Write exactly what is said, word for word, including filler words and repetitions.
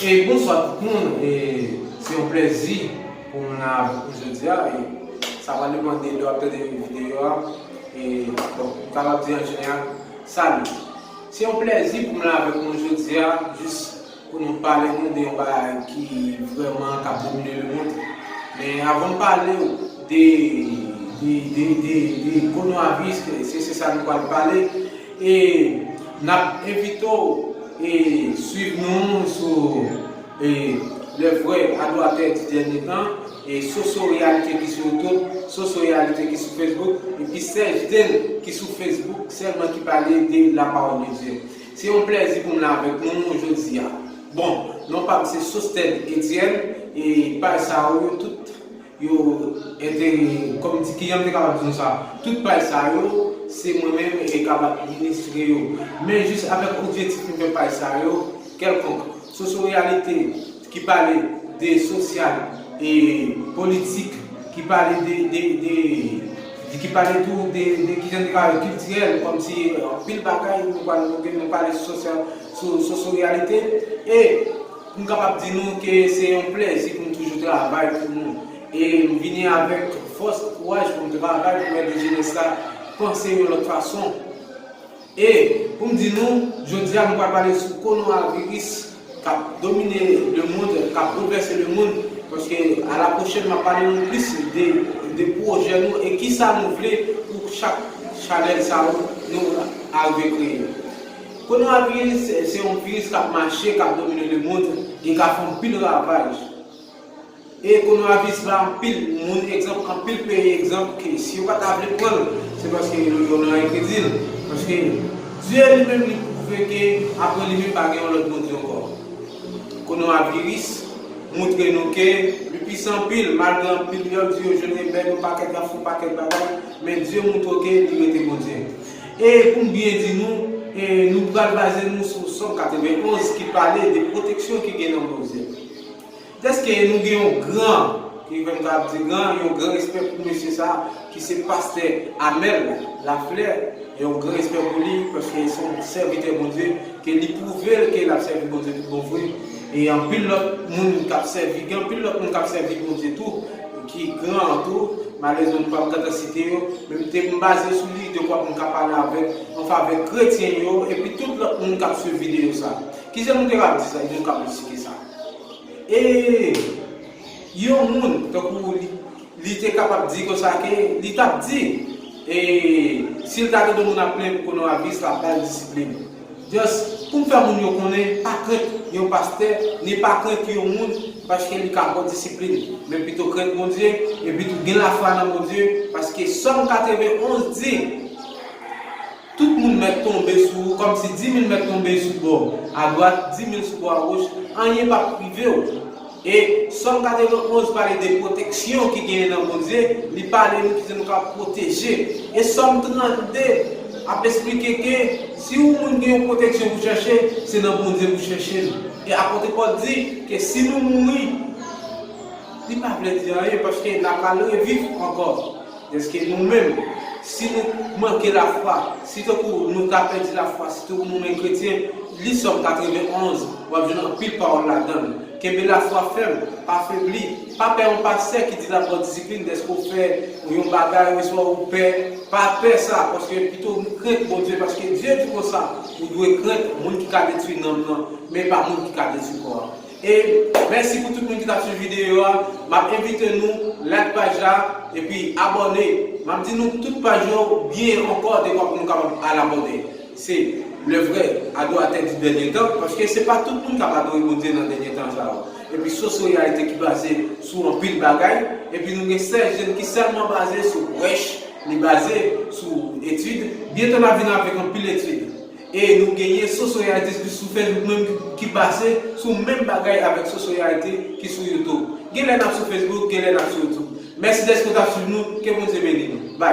E bonswa tout moun, e se yon plèzi pou m la avèk nou jodi a, e sa va depann de lè w ap tande videyo a, e bon, m kapab di an jeneral, salut. Se yon plèzi pou m la avèk nou jodi a, jis pou nou pale nou de yon bagay ki vrèman k ap domine lemonn. Men avan m pale w de, de, de, de, de kowonaviris, se, se sa nou pral pale. E n ap envite w e swiv nou sou e, Le Vrai à Droite du Dernier Temps, e Soso Réalité ki sou YouTube, Soso Réalité ki sou Facebook, epi Serge Den ki sou Facebook sèlman ki pale de la parole de Dieu. Se yon plèzi pou m la avèk nou jodi a. Bon, non pa m se Sostène Etienne, e paj sa yo tout yo ete, kòm di, kijan m te kapab di nou sa, tout paj sa yo, se mwen menm e k ap administre yo. Men jis avèk objektif pou m fè paj sa yo, kèlkonk. Soso Réalité ki pale de sosyal e politik, ki pale de, de, de, de- ki pale tou de, de kijan de bagay kiltirèl, kòmsi anpil bagay nou pale, nou gen, nou pale sou sosyal, sou Soso Réalité. E pou m kapab di nou ke se yon plèzi pou m toujou travay pou nou. E m vini avèk fòs, kouraj pou m travay pou m ede jenès la panse yon lòt fason. E pou m di nou, jodi a nou pral pale sou kowonaviris k ap domine lemonn, k ap boulvèse lemonn, paske a la pwochèn m ap pale nou plis de, de pwojè nou e kisa nou vle pou chak chanèl sa yo nou arive kreye. Kowonaviris se, se yon viris k ap mache, k ap domine lemonn e k ap fè anpil ravaj. E kowonaviris ba anpil moun egzanp, anpil peyi egzanp, ke si yo pa ta vle pran l, se paske yo, yo nan enkredil. Paske Dye li menm li pwouve ke apre li menm pa gen yon lòt Bondye ankò. Kowonaviris montre nou ke li pwisan anpil, malgre anpil yo di yo jwenn remèd, yon pakèt, y ap fè yon pakèt bagay, men Dye montre w ke li rete Bondye. E pou m byen di nou, e nou pral baze nou sou Sòm katrevenn onz ki pale de pwoteksyon ki gen nan Bondye. Dèske nou gen yon gran, ki fè m ka ap di gran, yon gran respè pou mesye sa, ki se pastè Amel Lafleur, yon gran respè pou li, paske se yon sèvitè Bondye, ke li pwouve l ke l ap sèvi Bondye tout bon vre. E anpil lòt moun k ap sèvi, gen anpil lòt moun k ap sèvi Bondye tou, ki gran tou, malerezman m p ap gentan site yo, men m te m baze sou li, dekwa pou m ka pale avèk, an favè kretyen yo, epi tout lòt moun k ap swiv videyo sa. Kijan nou te ka ap di sa, nou ka ap esplike sa? E yon moun, tankou li, li te kapab di konsa ke li t ap di, e si l ta tande moun ap plenyen pou kowonaviris, l ap ba l disiplin. Just pou m fè moun yo konnen, pa krent yon pastè, ni pa krent yon moun, paske li ka ba w disiplin. Men pito krent Bondye, epi tou gen lafwa nan Bondye, paske Sòm katrevenn onz di, tout moun mèt tonbe sou ou, kòmsi di mil mèt tonbe sou bò adwat, di mil sou bò agoch, anyen p ap rive w. E Sòm katrevenn onz pale de pwoteksyon ki genyen nan Bondye, li pale nou kijan nou ka pwoteje. E Sòm trannde ap esplike ke si yon moun gen yon pwoteksyon pou chèche, se nan Bondye pou chèche l. E apot Pòl di ke si nou mouri, li pa vle di anyen, paske n ap al reviv ankò. Dèske nou menm, si nou manke lafwa, si tankou nou ta pèdi lafwa, si tankou nou menm kretyen, li Sòm katrevenn onz, w ap jwenn anpil pawòl ladan l. Kenbe lafwa fèm, pa febli, pa pè yon pastè ki di l ap ba w disiplin dèske w fè yon bagay, oswa ou pè, pa pè sa, paske pito nou krent Bondye, paske Dye di konsa, ou dwe krent moun ki ka detwi nanm nan, men pa moun ki ka detwi kò a. E mèsi pou tout moun ki t ap swiv videyo a. M ap envite nou like paj la epi abòne. M ap di nou tout paj yo byen ankò dekwa pou nou kapab al abòne. Se Le Vrai à Droite du Dernier Temps, paske se pa tout moun k ap adore Bondye nan dènye tan sa yo. Epi Soso Réalité ki baze sou anpil bagay. Epi nou gen Serge Jeune ki sèlman baze sou prèch, li baze sou etid. Byento n ap vin avèk anpil etid. E nou genyen Soso Réalité ki sou Facebook menm ki, ki pase sou menm bagay avèk Soso Réalité ki sou YouTube. Genlè n ap sou Facebook, genlè n ap sou YouTube. Mèsi dèske w t ap swiv nou, ke Bondye beni nou.